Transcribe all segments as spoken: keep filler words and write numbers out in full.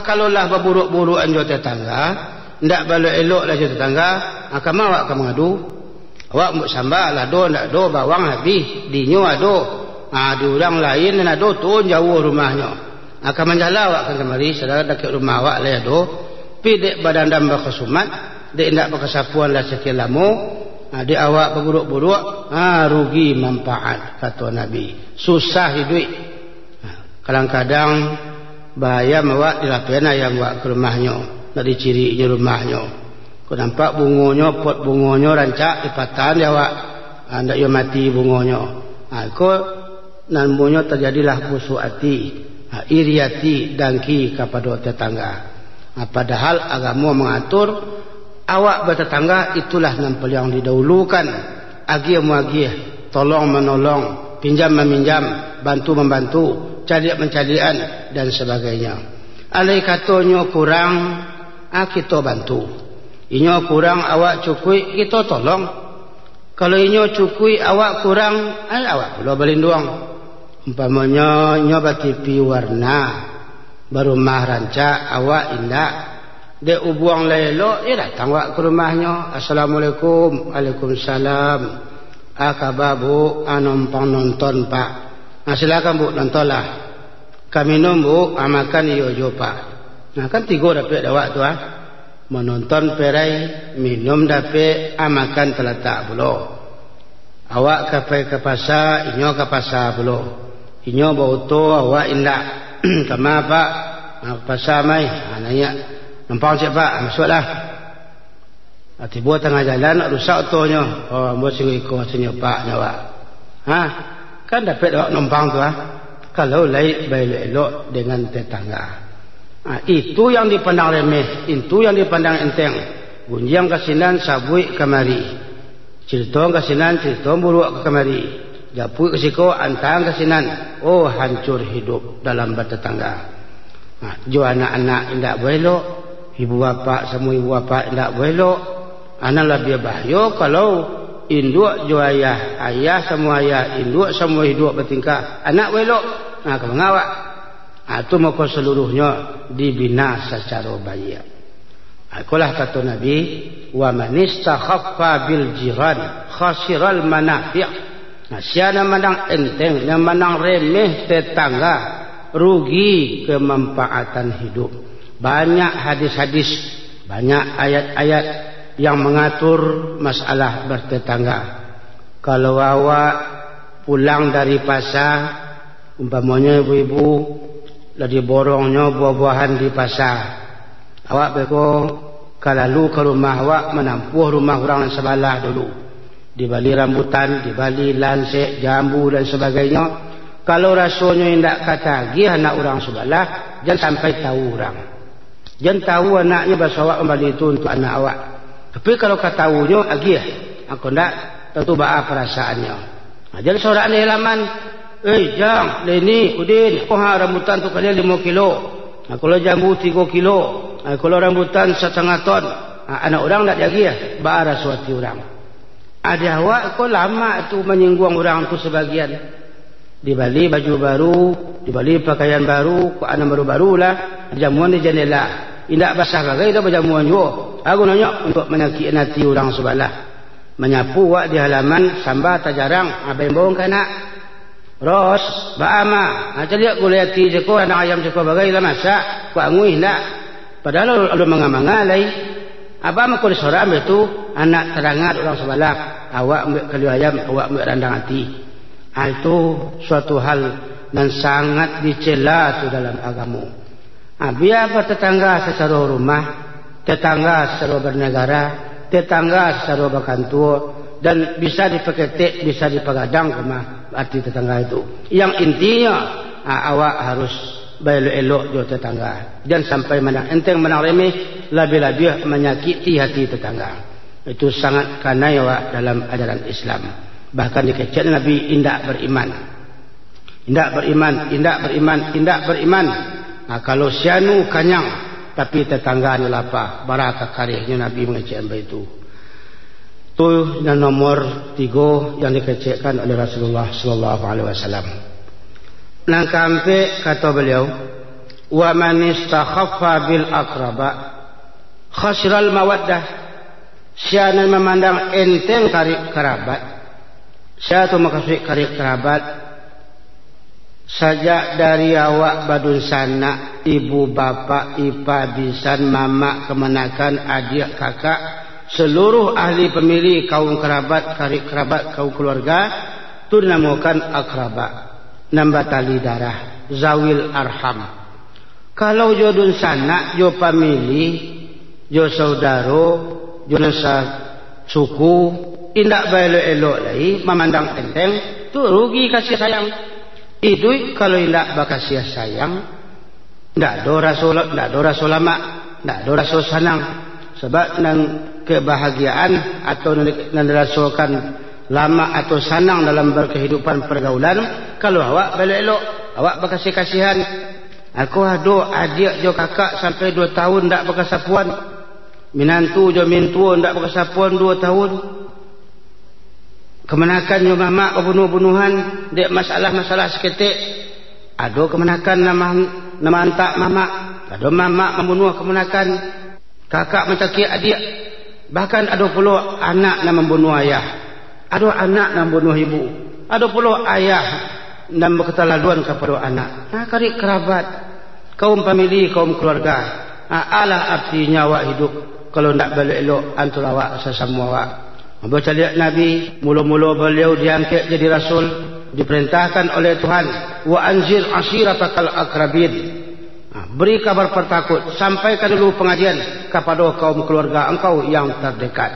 Kalau lah baburuak-buruakan jo tetangga, ndak baelok-elok lah jo tetangga, ha, kama awak ka mangadu? Awak buek samba lah ado, ndak ado, bawang habih, dinyo ado, ha, di urang lain nan ado, tu jauah rumahnyo. Ha, ka manjala awak ka kamari, sadang dakek rumah awak lai ado, pi dek badandam bakasumat, dek indak bakasapuan lah sakian lamo, ha, dek awak baburuak-buruak, ha, rugi manfaat, kato Nabi. Susah iduik. Ha, kadang-kadang baayam awak dilapehan ayam awak ka rumahnyo, nak diciriaknyo rumahnyo. Kok nampak bungonyo, pot bungonyo rancak dipatahan dek awak, ha, ndak iyo mati bungonyo. Ha, iko namonyo tajadilah busuak ati, ha, iri ati, dangki kapado tetangga. Ha, padahal agamo mangatur, awak batetangga itulah nan paliang didahulukan, agiah muagiah, tolong manolong, pinjam maminjam, bantu mambantu, caliak mancaliakan, dan sabagainyo. Alai katonyo kurang, ah, kito bantu. Inyo kurang, awak cukuik, kito tolong. Kalau inyo cukuik, awak kurang, ai, awak pulo balinduang. Umpamonyo inyo ba-T V warna, barumah rancak, awak indak. Dek ubuang lai elok, iyo datang awak ka rumahnyo. "Assalamualaikum." "Waalaikumsalam." "Ah, kaba, Bu?" "Ah, nompang nonton, Pak." "Ah, silakan, Bu, nontonlah." "Ka minum, Bu?" "Ah, makan iyo juo, Pak." Nah, kan tigo dapek dek awak tu, ah. Manonton perai, minum dapek, ah, makan talatak pulo. Awak ka pai ka pasa, inyo ka pasa pulo. Inyo baoto, awak indak. "Kama, Pak?" "Ah, ka pasa, Mai." "Ah, naiak." "Nompang ciek, Pak." "Ah, masuaklah." Ah, tibo tangah jalan, rusak otonyo. "Oh, ambo singgo iko, sinyo, Pak," nyo awak. Ha? Kan dapek awak nompang tu, ah. Kalau lai baelok-elok dengan tetangga. Ha, itu yang dipandang remeh, itu yang dipandang enteng. Gunjiang ka sinan, sabuik kamari. Cirito ka sinan, cirito buruak ka kamari. Japuik ka siko, antang ka sinan. Oh, hancur hidup dalam batetangga. Ha, jo anak-anak indak baelok, ibu bapak samo ibu bapak indak baelok. Ha, nan labiah bahayo kalau induak jo ayah, ayah samo ayah, induak samo induak batingkah, anak baelok. Ha, ka manga awak? Ha, tu mako saluruhnyo dibina sacaro baiak. Ha, ikolah kato Nabi, "Wa manistakhaffa bil jiran khasiral manafi'." Nah, sia nan mandang enteng, nan mandang remeh tetangga, rugi kemanfaatan hidup. Banyak hadis-hadis, banyak ayat-ayat yang mangatur masalah bertetangga. Kalau awak pulang dari pasa, umpamonyo ibu-ibu lah diborongnyo buah-buahan di pasa, awak beko ka lalu ka rumah awak, manampuah rumah urang nan sabalah dulu. Dibali rambutan, dibali lansek, jambu, dan sabagainyo. Kalau rasonyo indak ka tagih anak urang sabalah, jan sampai tahu urang. Jan tahu anaknyo baso awak mambali tu untuak anak awak. Tapi kalau ka tahunyo agiah, angko ndak, tantu baa parasaannyo. Ha, jan sorak di halaman, "Eh, Jang, Leni, Udin, ko ha rambutan tu kalian limo kilo. Ha, kalau jambu tigo kilo, ha, kalau rambutan satangah ton." Ha, anak urang ndak diagiah, baa raso ati urang. Ado awak ko lamak tu manyingguang urang tu sabagian. Dibali baju baru, dibali pakaian baru, kok anan baru-baru lah, dijamuan di jandela. Indak basah bagai doh bajamuan juo. Apo gunonyo? Untuak manyakik ati urang sabalah. Manyapu wak di halaman, samba tajarang, abang bawang ka anak. Ros, baa ma? Ha, caliak gulai ati siko, anak ayam siko bagai lah masak, kok anguih indak? Padahal alun manga-manga lai. Abang mako disorak ambo tu, anak tadanga dek urang sabalah, awak ambiak kalia ayam, awak ambiak randang ati. Ha, itu suatu hal nan sangat dicela tu dalam agamo. Ha, bia batatangga sacaro rumah, tatangga sacaro banagara, tatangga sacaro bakantua, dan bisa dipaketek, bisa dipagadang rumah ati tatangga itu. Yang intinyo, ha, awak harus baelok-elok jo tatangga. Jan sampai mandang enteng, mandang remeh, labiah-labiah manyakiti hati tatangga. Itu sangat kanai awak dalam ajaran Islam. Bahkan dikecek Nabi, "Indak bariman. Indak bariman, indak bariman, indak bariman." Nah, kalau si anu kanyang, tapi tatangganyo lapa, bara ka karihnyo Nabi mangecek baitu. Tu yang nomor tigo yang dikecekkan oleh Rasulullah sallallahu alaihi wasallam. Nan kaampek, kato baliau, Wa man istakhaffa bil aqraba khasiral mawaddah. Sia nan mamandang enteng karib karabat. Sia tu makasuik karib karabat? Sajak dari awak badunsanak, ibu, bapak, ipa, bisan, mamak, kamanakan, adiak, kakak, saluruh ahli pamili, kaum karabat, karib karabat, kaum kaluarga, tu dinamokan akraba, nan batali darah, zawil arham. Kalau jo dunsanak, jo pamili, jo saudaro, jo nan sasuku, indak baelok-elok lai, mamandang enteng, tu rugi kasiah sayang. Iduik kalau indak bakasiah sayang, ndak ado raso, ndak ado raso lamak, ndak ado raso sanang. Sabab nan kebahagiaan atau nan, nan dirasokan lamak atau sanang dalam berkehidupan pergaulan, kalau awak baelok-elok, awak bakasiah-kasiahan. Ako ado adiak jo kakak sampai duo tahun ndak bakasapoan. Minantu jo mintuo ndak bakasapoan duo tahun. Kamanakan jo mamak babunuah-bunuahan dek masalah-masalah saketek. Ado kamanakan nan ma-, nan maantak mamak, ado mamak mambunuah kamanakan. Kakak mancakiak adiak, bahkan ado pulo anak nan mambunuah ayah, ado anak nan mambunuah ibu, ado pulo ayah nan bakatalaluan kapado anak. Nah, karib karabat, kaum pamili, kaum kaluarga. Ah, alah artinyo awak hiduik, kalau ndak baelok-elok antaro awak sasamo awak. Bacaliak Nabi, mulo-mulo baliau diangkek jadi rasul, diparentahkan oleh Tuhan, "Wa anzir ashiratakal akrabin." Ha, beri kabar partakut, sampaikan dulu pangajian kapado kaum kaluarga angkau yang tardekat.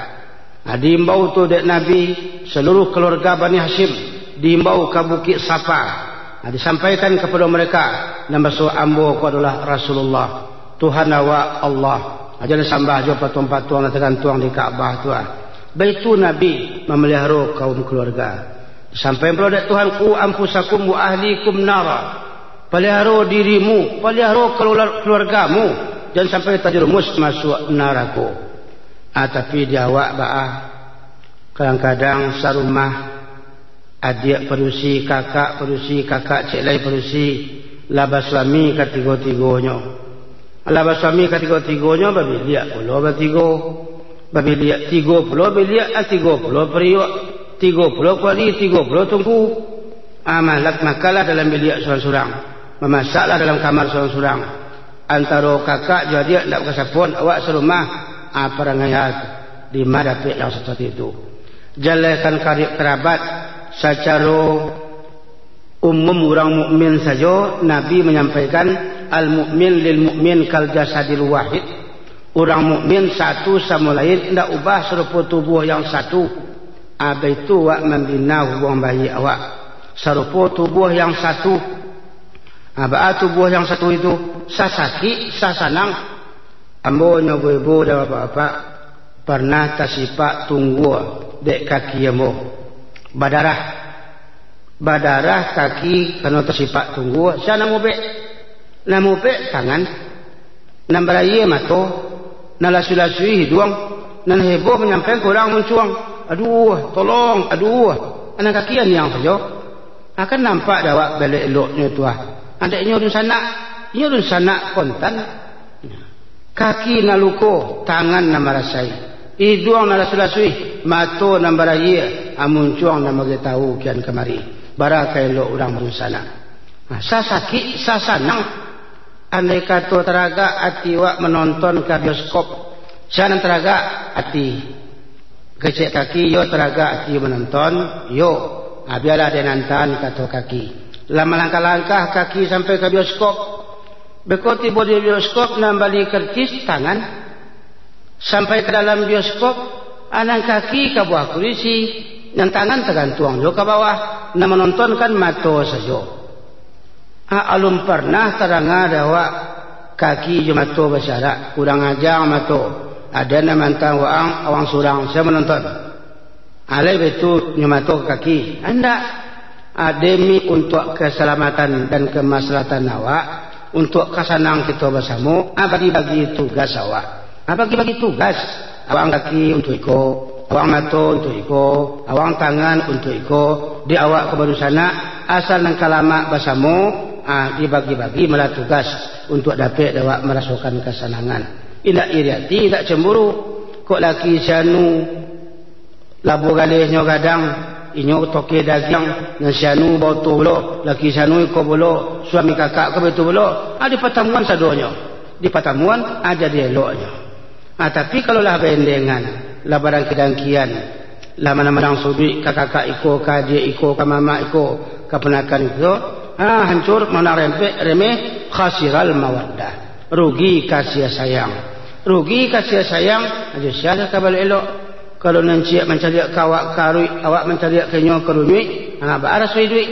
Ha, diimbau tu dek Nabi, saluruh kaluarga Bani Hasyim diimbau ka Bukik Safa. Ha, disampaikan kapado mereka, nan basuo ambo ko adolah Rasulullah, Tuhan awak Allah. Ha, jan sambah jo patuang-patuang nan tagantuang di Ka'bah tu, ah. Baitu Nabi mamaliharo kaum kaluarga. Disampaikan pulo dek Tuhan, "Qu anfusakum wa ahlikum nara." Paliharo dirimu, paliharo kalua-, kaluargamu, jan sampai tajerumus masuak narako. Ah, tapi di awak baa, kadang-kadang sarumah, adiak padusi, kakak padusi, kakak ciek lai padusi, lah basuami katigo-tigonyo. Lah basuami katigo-tigonyo, babiliak pulo batigo. Babiliak tigo pulo biliak, ah, tigo pulo pariuak, tigo pulo kuari, tigo pulo tungku. Ah, malak makanlah dalam biliak surang-surang, mamasaklah dalam kamar surang-surang. Antaro kakak jo adiak ndak bakasapoan, awak sarumah, ah, parangai tu. Dima dapek yang saperti itu? Jalehkan karib karabat. Sacaro umum urang mukmin sajo, Nabi manyampaikan, "Al-mukmin lil mukmin kal jasadil wahid." Urang mukmin satu samo lain indak ubah sarupo tubuah yang satu. Ah, baitu awak mambina hubuang baiak awak. Sarupo tubuah yang satu. Ah, baa tubuah yang satu itu? Sasakik, sasanang. Ambo nyo ibu-ibu dan bapak-bapak, parnah tasipak tunggua dek kaki ambo. Badarah. Badarah kaki karano tasipak tunggua. Sia nan mubek? Nan mubek tangan. Nan barayie mato. Nan lasui-lasui hiduang. Nan heboh manyampaikan ka urang muncuang. Aduh, tolong, aduh. Nan kaki aniang sajo. Akan nampak dek awak baelok-eloknyo tu, ah. Andaknyo dunsanak, inyo dunsanak kontan. Kaki nan luko, tangan nan marasai, iduang nan lasui-lasui, mato nan barayie, ah, muncuang nan bagi tahu kian kamari. Bara ka elok urang badunsanak. Ah, sasakik, sasanang. Andai kato taragak ati awak manonton ka bioskop, sia nan taragak ati? Kecek kaki, yo taragak ati manonton, yo. Ah, bialah den antaan kato kaki. Lah malangkah-langkah kaki sampai ka bioskop. Beko tibo di bioskop, nan bali karcis, tangan. Sampai ka dalam bioskop, ah, nan kaki ka bawah kurisi, nan tangan tagantuang jo ka bawah, nan manonton kan mato sajo. Ah, alun parnah tadanga dek awak kaki jo mato basarak, kurang aja mato. Ado nan mantang waang, awang surang, sia manonton? Alai baitu nyo mato ka kaki? Indak. Ah, demi untuak kasalamatan dan kamaslahatan awak, untuak kasanang kito basamo, ah, bagi-bagi tugas awak. Ah, bagi-bagi tugas. Awang kaki untuak iko, awang mato untuak iko, awang tangan untuak iko, di awak ka badunsanak, asal nan ka lamak basamo, ah, dibagi-bagi malah tugas. untuak dapek dek awak marasokan kasanangan. Indak iri ati, indak cemburu. Kok laki si anu labuah galehnyo gadang, inyo toke dagiang, nan si anu baoto pulo, laki si anu iko pulo, suami kakak ko baitu pulo, ah, di patamuan sadonyo. Di patamuan, ah, jadi eloknyo. Ah, tapi kalau lah baendengan, lah badangki-dangkian, lah mandang-mandang suduik ka kakak iko, ka adiak iko, ka mamak iko, ka ponakan iko, ah, hancur, mandang rempek, remeh, khasiral mawaddah. Rugi kasih sayang. Rugi kasih sayang, ajo sia lah ka baelok-elok. Kalau nan ciek mancaliak ka awak karuik, awak mancaliak ka inyo karunyuik, ah, baa raso iduik?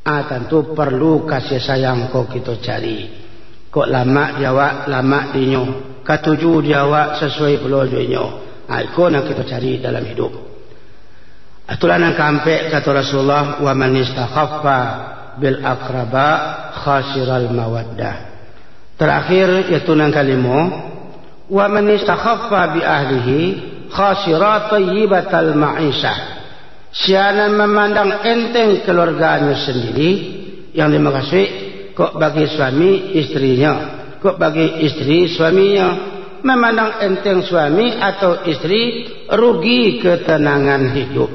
Ah, tantu paralu kasih sayang ko kito cari. Kok lamak di awak, lamak di inyo. Katuju di awak, sasuai pulo jo inyo. Ah, iko nan kito cari dalam hidup. Itulah nan kaampek, kato Rasulullah, "Wa man istakhaffa bil aqraba khasiral mawaddah." Terakhir, yaitu nan kalimo, "Wa man istakhaffa bi ahlihi khasira thayyibatal ma'isyah." Sia nan mamandang enteng kaluarganyo sandiri, yang dimakasuik, kok bagi suami, istrinyo, kok bagi istri, suaminyo, mamandang enteng suami atau istri, rugi ketenangan hidup.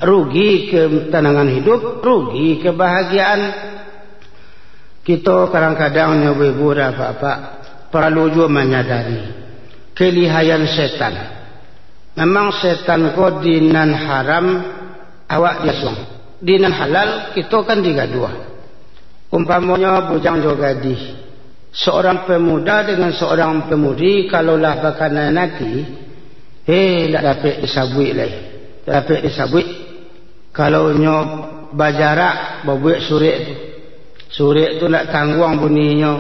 Rugi ketenangan hidup, rugi kebahagiaan. Kito kadang-kadang nyo ibu-ibu dan apak-apak, paralu juo manyadari kalihayan setan. Memang setan ko di nan haram awak diasuang, di nan halal kito kan digaduah. Umpamonyo bujang jo gadih, seorang pemuda dengan seorang pemudi kalau lah bakanan ati, eh, ndak dapek disabuik lai, ndak dapek disabuik. Kalau nyo bajarak, babuek surek tu. Surek tu ndak tangguang buninyo.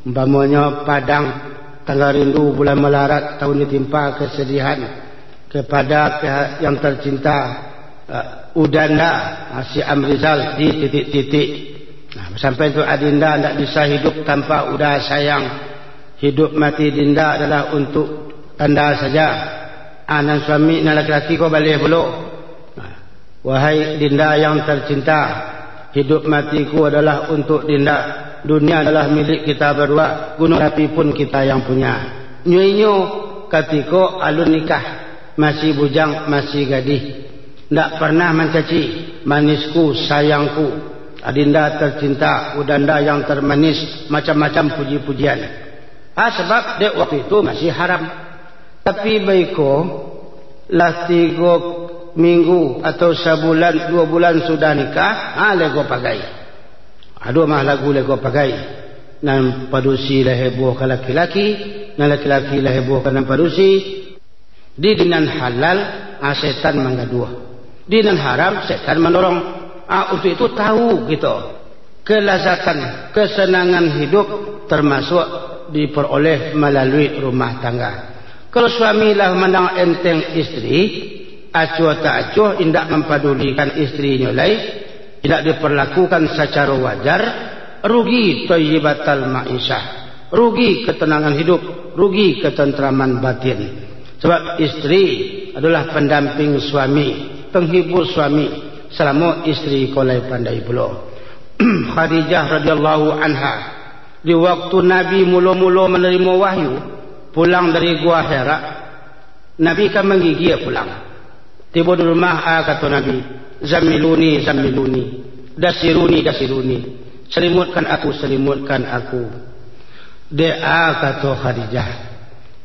Umpamonyo padang, tanggal rindu bulan malarat, tahun ditimpa kesedihan. Kepada pihak yang tercinta, eh, Udanda, ah, si Amrizal di titik-titik. Nah, sampai tu Adinda ndak bisa hidup tanpa Uda sayang. Hidup mati Dinda adalah untuk Anda saja. Ah, nan suami, nan laki-laki ko baleh pulo. Nah, wahai Dinda yang tercinta, hidup matiku adalah untuk Dinda. Dunia adalah milik kita berdua, gunung api pun kita yang punya. Nyo inyo katiko alun nikah, masih bujang, masih gadih. Ndak pernah mancaci, manisku, sayangku, Adinda tercinta, Udanda yang termanis, macam-macam puji-pujian. Ah, sebab dek waktu itu masih haram. Tapi baiko, lah tigo minggu atau sabulan, duo bulan sudah nikah, ah, lego pagai. Ado mah lagu lego pagai. Nan padusi lah heboh ka laki-laki, nan laki-laki lah heboh ka nan padusi. Di, di nan halal, ah, setan manggaduah. Di nan haram, setan mandorong. Ah, untuk itu tahu kito, kelazatan, kesenangan hidup termasuk diperoleh melalui rumah tangga. Kalau suami lah mandang enteng istri, acuah tak acuah indak mampadulikan istrinyo lai, indak diperlakukan sacaro wajar, rugi thayyibatal ma'isyah, rugi ketenangan hidup, rugi ketentraman batin. Sebab istri adalah pendamping suami, penghibur suami selama istri ko lai pandai pulo. Khadijah radhiyallahu anha, di waktu Nabi mulo-mulo manarimo wahyu, pulang dari Gua Hira, Nabi ka mangigia pulang. Tibo di rumah, ah, kato Nabi, "Zammiluni, zammiluni, dassiruni, dassiruni, salimutkan aku, salimutkan aku." Dek, ah, kato Khadijah.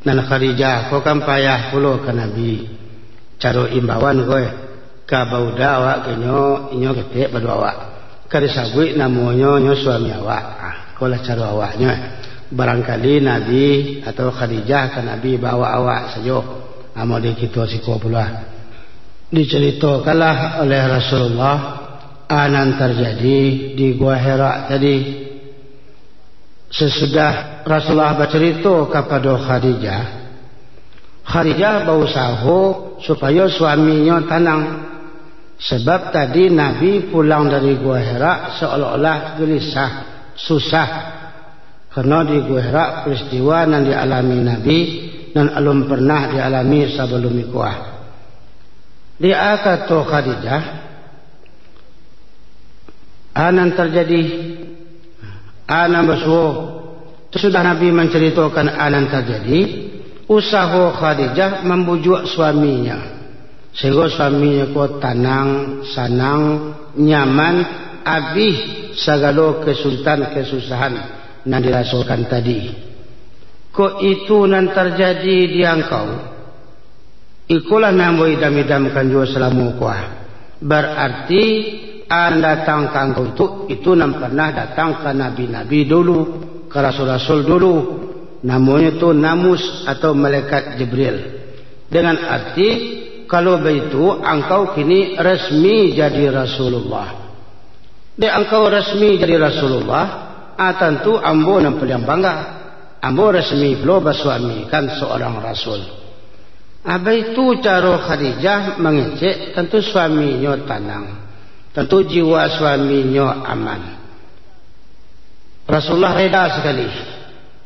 Nan Khadijah ko kan payah pulo ka Nabi. Caro imbauan ko, eh, ka bauda awak ka inyo, inyo ketek pado awak. Ka disabuik namonyo, nyo suami awak. Ah, ikolah caro awaknyo, eh. Barangkali Nabi atau Khadijah ka Nabi baawak-awak sajo. Amo di kito siko pulo, ah. Dicaritokanlah oleh Rasulullah, ah, nan tarjadi di Gua Hira tadi. Sasudah Rasulullah bacarito kapado Khadijah, Khadijah bausaho supayo suaminyo tanang. Sabab tadi Nabi pulang dari Gua Hira seolah-olah gelisah, susah. Karano di Gua Hira peristiwa nan dialami Nabi, nan alun pernah dialami sabalum iko. Di a kato Khadijah, a nan tarjadi, A nan basuo. Sasudah Nabi mancaritokan a nan tajadi, usaho Khadijah mambujuak suaminyo, sahinggo suaminyo ko tanang, sanang, nyaman, abih sagalo kesulitan-kesusahan nan dirasokan tadi. Kok itu nan tarjadi di angkau? Ikolah nan ambo idam-idamkan juo salamo ko ah. Bararti, a nan datang ka angkau itu, itu nan parnah datang ka nabi-nabi dulu, ka rasul-rasul dulu. Namonyo tu Namus atau malaikat Jibril. Dengan arti, kalau baitu, angkau kini resmi jadi Rasulullah. Dek angkau resmi jadi Rasulullah, a, tantu ambo nan paliang bangga. Ambo resmi pulo basuamikan saurang rasul. A, baitu caro Khadijah mangecek, tantu suaminyo tanang. Tantu jiwa suaminyo aman. Rasulullah reda sakali.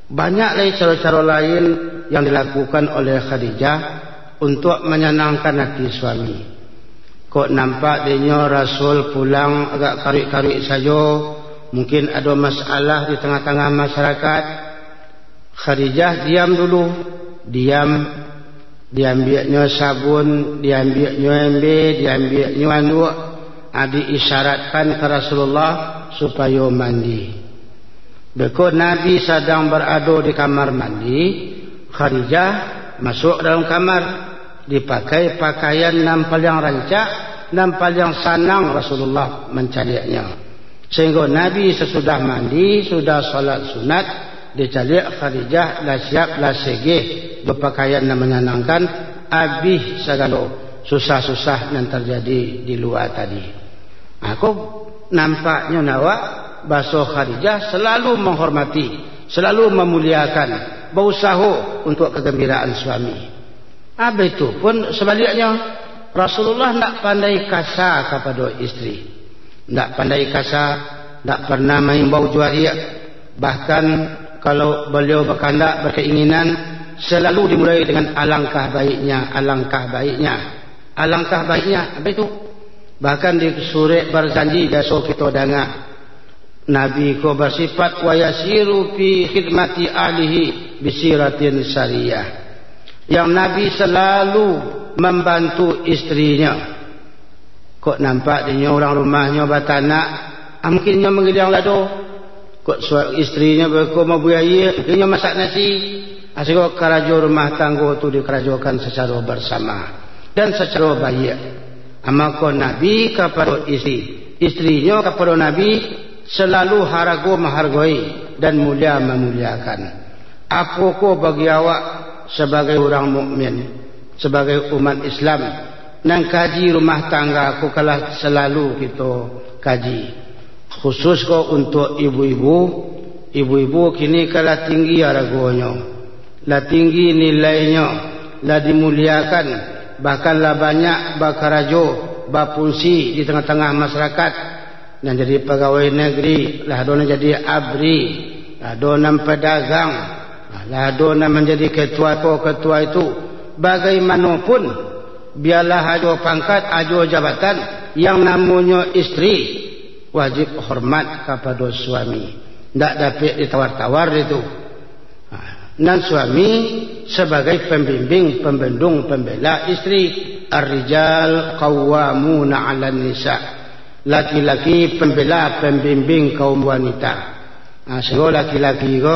Banyak lai caro-caro lain yang dilakukan oleh Khadijah untuak manyanangkan ati suami. Kok nampak dinyo Rasul pulang agak karuik-karuik sajo, mungkin ado masalah di tangah-tangah masyarakat. Khadijah diam dulu, diam, diambiaknyo sabun, diambiaknyo embe, diambiaknyo anduak, a, diisyaratkan ka Rasulullah supayo mandi. Beko Nabi sadang barado di kamar mandi, Khadijah masuak dalam kamar, dipakai pakaian nan paliang rancak, nan paliang sanang Rasulullah mancaliaknyo. Sahinggo Nabi sasudah mandi, sudah salat sunat, dicaliak Khadijah lah siap, lah segeh, bapakaian nan manyanangkan, abih sagalo susah-susah nan tarjadi di lua tadi. Ako nampaknyo awak, baso Khadijah salalu manghormati, salalu mamuliakan, bausaho untuak kagambiraan suami. Abih tu pun sabaliaknyo, Rasulullah ndak pandai kasa kapado istri. Ndak pandai kasa, ndak parnah maimbau juariak. Bahkan, kalau baliau bakandak, bakeinginan, salalu dimulai dengan alangkah baiknya, alangkah baiknya, alangkah baiknya, abih tu. Bahkan di surek barjanji biaso kito danga, Nabi ko basifat, "Wa yasiru fi khidmati ahlihi bisiratin sariyah." Yang Nabi salalu mambantu istrinyo. Kok nampak dinyo urang rumahnyo batanak, a, mungkin inyo manggiliang lado. Kok sua-, istrinyo beko mabuih aia, mungkin inyo masak nasi. A, siko karajo rumah tanggo tu dikarajokan sacaro barsama dan sacaro baiak. A, mako Nabi kapado istri, istrinyo kapado Nabi, salalu harago mahargoi dan mulia mamuliakan. Apokoh bagi awak sabagai urang mukmin, sabagai umat Islam, nan kaji rumah tangga ko kalah salalu kito kaji. Khusus ko untuak ibu-ibu, ibu-ibu kini ka lah tinggi aragonyo, lah tinggi nilainyo, lah dimuliakan, bahkan lah banyak bakarajo, bafungsi di tangah-tangah masyarakat. Nan jadi pagawai nagri, lah ado nan jadi abri, lah ado nan padagang, lah ado nan manjadi ketua ko, ketua itu. Bagaimanopun, bialah ajo pangkat, ajo jabatan, yang namonyo istri wajib hormat kapado suami. Ndak dapek ditawar-tawar itu. Ha, nan suami sabagai pambimbing, pambendung, pambela istri. Ar-rijal qawwamuna 'alan nisa. Laki-laki pambela, pambimbing kaum wanita. Ha, sahinggo laki-laki ko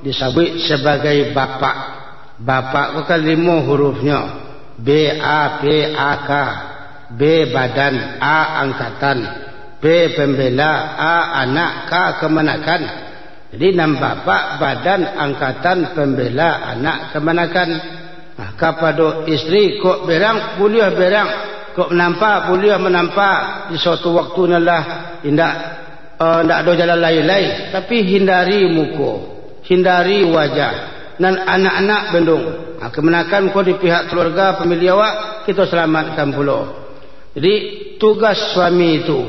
disabuik sabagai bapak. Bapak ko kan limo hurufnyo. B A P A K. B badan, A angkatan. P pambela, A anak, K kamanakan. Jadi, nan bapak badan angkatan pambela anak kamanakan. Nah, kapado istri, kok berang, buliah berang. Kok manampa, buliah manampa. Di suatu waktu nan lah indak, eh, indak ado jalan lain lai. Tapi hindari muko, hindari wajah. Nan anak-anak bendung. Nah, kamanakan ko di pihak keluarga, pamilih awak, kito salamatkan pulo. Jadi, tugas suami itu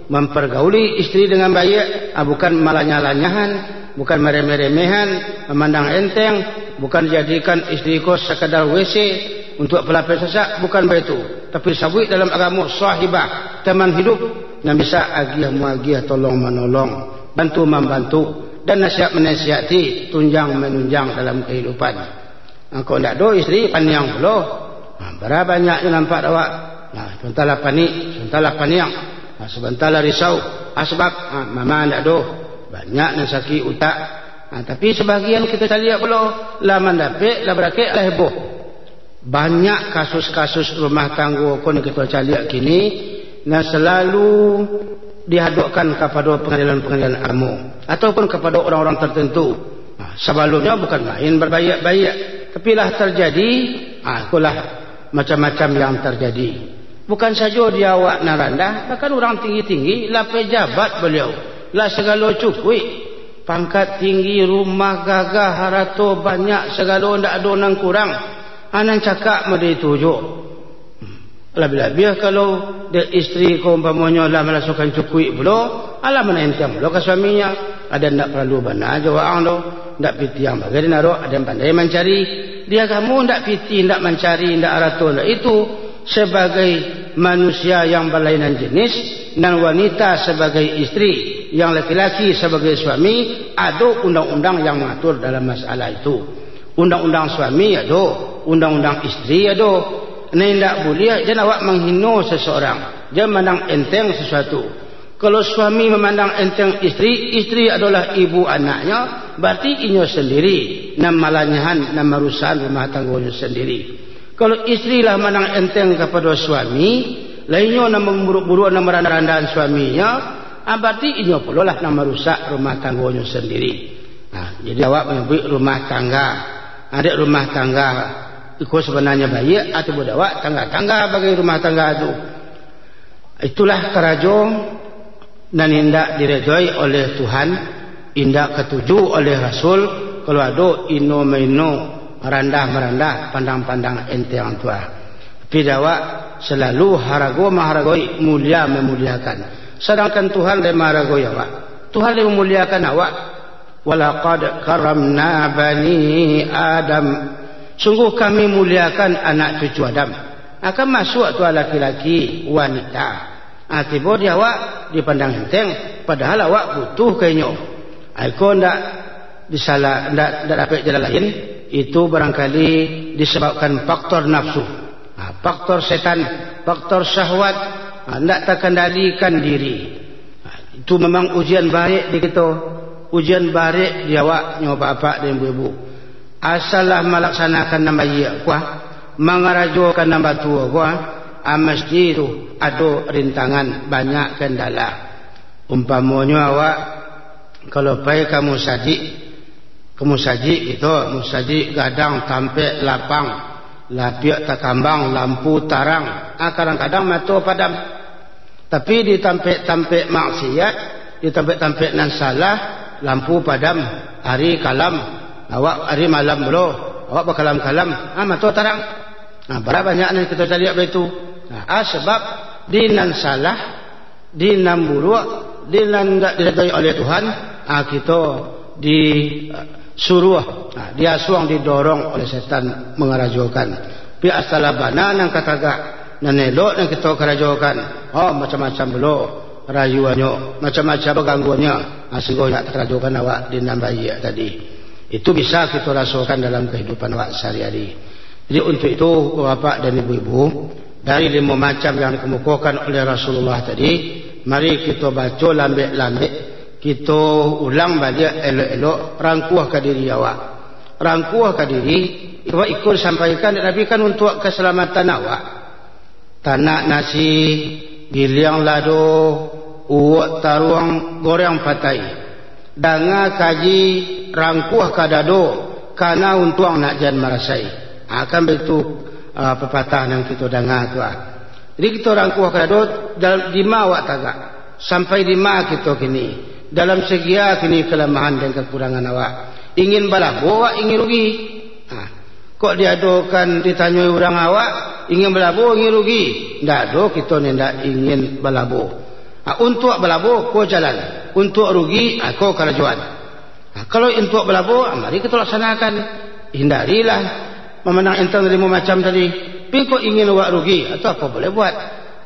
mampargauli istri dengan baiak, ah, bukan malanyah-lanyahan, bukan maremeh-remehan, mamandang enteng, bukan jadikan istri ko sakadar W C untuak palapeh sasak, bukan baitu. Tapi sabuik dalam agamo sahibah, teman hidup, nan bisa agiah muagiah, tolong manolong. bantu-mambantu, dan nasihat-manasihati, tunjang-manunjang dalam kahidupan. Nah, kok ndak ado istri, paniang pulo. Nah, bara banyak nyo nampak dek awak. Nah, sabanta lah panik, sabanta lah paniang, nah, sabanta lah risau. Asbab, nah, mama ndak ado. Banyak nan sakik utak. Nah, tapi sabagian kito caliak pulo, lah mandapek, lah barakek, lah heboh. Banyak kasus-kasus rumah tanggo ko nan kito caliak kini, nan salalu dihadokkan kapado pangadilan-pangadilan agamo, ataupun kapado urang-urang tartantu. Nah, sabalumnyo bukan main babaiak-baiak, tapi lah tarjadi, ah, ikolah macam-macam yang tarjadi. Bukan sajo di awak nan randah, bahkan urang tinggi-tinggi, lah pejabat baliau, lah sagalo cukuik, pangkat tinggi, rumah gagah, harato banyak, sagalo ndak ado nan kurang. Ah, nan cakak mode itu juo. Labiah-labiah kalau dek istri ko umpamonyo lah marasokan cukuik pulo, alah manantang pulo ka suaminyo. Aden ndak paralu bana jo waang doh, ndak pitih ang bagai di narok, aden pandai mancari. Di agamo ndak pitih, ndak mancari, ndak arato, ndak itu. Sabagai manusia yang balainan jenis, nan wanita sabagai istri, yang laki-laki sabagai suami, ado undang-undang yang mangatur dalam masalah itu. Undang-undang suami ado, undang-undang istri ado. Nah, indak buliah, jan awak manghino seseorang, jan mandang enteng sesuatu. Kalau suami mamandang enteng istri, istri adolah ibu anaknyo, bararti inyo sandiri nan malanyahan, nan marusakan rumah tanggonyo sandiri. Kalau istri lah mandang enteng kapado suami, lah inyo nan mamburuak-buruak, nan marandah-randahan suaminyo, ah, bararti inyo pulolah nan marusak rumah tanggonyo sandiri. Nah, jadi awak manyabuik rumah tangga. Nah, dek rumah tangga iko sabananyo baiak, atau budak awak tangga-tangga bagai rumah tangga tu. Itulah karajo nan indak diredoi oleh Tuhan, indak katuju oleh Rasul, kalau ado ino-maino, randah-marandah, pandang-pandang enteng tu ah. Tapi dek awak salalu harago maharagoi, mulia mamuliakan. Sadangkan Tuhan lai maharagoi awak. Tuhan lai mamuliakan awak. "Walaqad karramna bani Adam." Sungguh Kami muliakan anak cucu Adam. Akan masuak tu laki-laki, wanita. Ah, tibo di awak dipandang enteng, padahal awak butuh ka inyo. Ah, iko ndak disalah, ndak, ndak dapek jalan lain, itu barangkali disebabkan faktor nafsu. Ah, faktor setan, faktor syahwat, ah, ndak takandalikan diri. Ah, itu memang ujian barek di kito, ujian barek di awak nyo, bapak dan ibu-ibu. Asal lah malaksanakan nan baiak ko ah, mangarajokan nan batua ko ah, ah, mesti tu ado rintangan, banyak kendala. Umpamonyo awak kalau pai ka musajik, ka musajik kito, musajik gadang, tampek lapang, lapiak takambang, lampu tarang, ah, kadang-kadang mato padam. Tapi di tampek-tampek maksiat, di tampek-tampek nan salah, lampu padam, ari kalam, awak ari malam pulo, awak bakalam-kalam, ah, mato tarang. Nah, bara banyak nan kito caliak baitu. Nah, ah, sabab di nan salah, di nan buruak, di nan indak diridai oleh Tuhan, ah, kito di, ah, suruah, ah, diasuang, didorong oleh setan mangarajokan. Tapi asal bana nan ka tagak, nan elok nan kito karajokan, oh, macam-macam pulo rayuannyo, macam-macam gangguannyo, ah, sungguah indak takarajokan awak di nan baiak tadi. Itu bisa kito rasokan dalam kahidupan awak sahari-hari. Jadi, untuk itu, bapak dan ibu-ibu, dari limo macam yang dikemukakan oleh Rasulullah tadi, mari kito baco lambek-lambek, kito ulang baliak elok-elok, rangkuahkan diri awak. Rangkuahkan diri, sebab iko disampaikan dek Nabi kan untuak kasalamatan awak. Tanak nasi, giliang lado, uwok taruang, goreng patai. Danga kaji, rangkuah ka dado, kana untuang nak jan marasai. Ha, kan baitu, ah, papatah nan kito danga tu, ah. Jadi kito rangkuah ka dado, dalam dima awak tagak, sampai dima kito kini, dalam segi a kini kalamahan dan kakurangan awak. Ingin balabo awak, ingin rugi. Ha, kok diadokan, ditanyoi urang awak, ingin balabo, ingin rugi. Ndak ado kito ni ndak ingin balabo. Ha, untuak balabo, ko jalan. Untuak rugi, ha, ko karajoan. Ha, kalau untuak balabo, ha, mari kito laksanakan. Hindarilah mamandang enteng dari macam tadi. Tapi kok ingin awak rugi, atau apo boleh buat.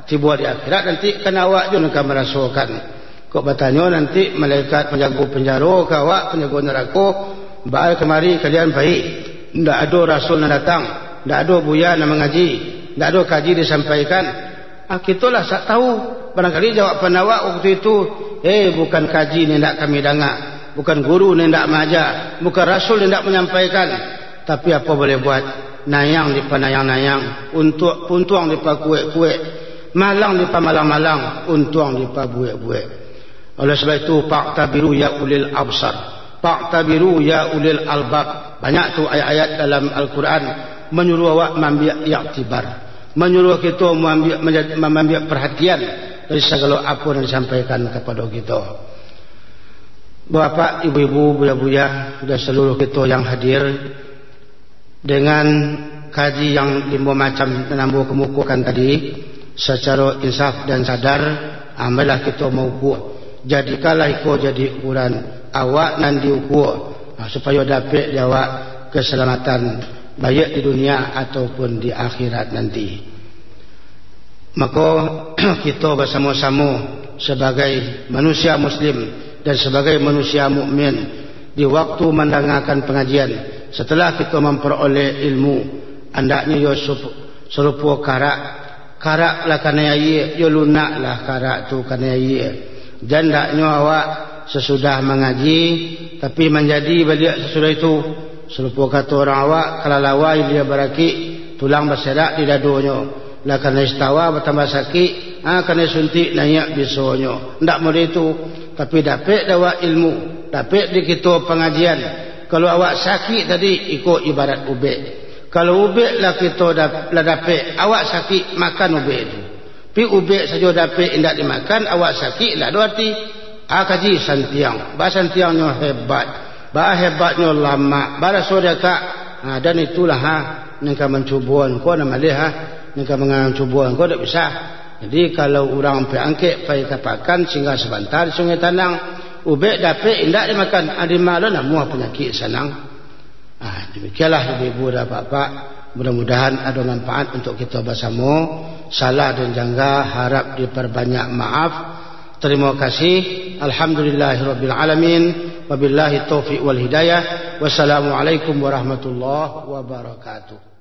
Tibo di akhirat nanti kan awak juo nan ka marasokan. Kok batanyo nanti malaikat panjago penjaro ka awak, panjago narako, "Baa kamari kalian pai? Ndak ado rasul nan datang, ndak ado buya nan mangaji, ndak ado kaji disampaikan." Ah, kito lah sak tahu. Barangkali jawaban awak waktu itu, "Eh, bukan kaji ni ndak kami danga, bukan guru ni ndak maaja, bukan rasul ni ndak manyampaikan." Tapi apo boleh buat, nayang dipanayang-nayang, untuak, untuang dipakuek-kuek, malang dipamalang-malang, untuang dipabuek-buek. Oleh sebab itu, "Fa'tabiru ya ulil absar, fa'tabiru ya ulil albab." Banyak tu ayat-ayat dalam Al-Quran manyuruah awak mambiak iktibar, manyuruah kito mambiak, mambiak perhatian dari sagalo apo nan disampaikan kapado kito. Bapak, ibu-ibu, buya-buya, dan seluruh kito yang hadir, dengan kaji yang limo macam nan ambo kemukokan tadi, sacaro insaf dan sadar, ah, marilah kito maukua. Jadikanlah iko jadi ukuran awak nan diukua, ah, supayo dapek di awak keselamatan, baiak di dunia ataupun di akhirat nanti. Mako, kito basamo-samo sabagai manusia muslim dan sabagai manusia mukmin, di waktu mandangakan pangajian, satalah kito mamparoleh ilmu, andaknyo yo sup-, sarupo karak. Karak lah kanai aia, yo lunak lah karak tu kanai aia. Jan andaknyo awak sasudah mangaji, tapi manjadi baliak sasudah itu. Sarupo kato urang awak, "Kalalawa ilia barakik, tulang baserak di dadonyo. Lah kanai istawa batambah sakik, ah, kanai suntik naiak bisonyo." Ndak model itu, tapi dapek di awak ilmu, dapek di kito pangajian. Kalau awak sakik tadi, iko ibarat ubek. Kalau ubek lah kito dap-, lah dapek, awak sakik, makan ubek tu. Pi ubek sajo dapek indak dimakan, awak sakik indak ado arti. Ah, kaji santiang, baa santiangnyo hebat, baa hebatnyo lamak, baraso dakak. Ha, dan itulah, ha, nan ka mancubo ngko nan maleh, ha, nan ka mancubo ngko dak bisa. Jadi, kalau urang pai angkek, pai ka pakan, singgah sabanta di Sungai Tanang, ubek dapek indak dimakan, ah, di ma lo namuah panyakik sanang. Ah, demikianlah ibu-ibu dan bapak-bapak. Mudah-mudahan ado manfaat untuk kito basamo. Salah dan jangga harap diperbanyak maaf. Terima kasih. Alhamdulillahirabbil alamin. Wabillahi taufiq wal hidayah. Wassalamualaikum warahmatullahi wabarakatuh.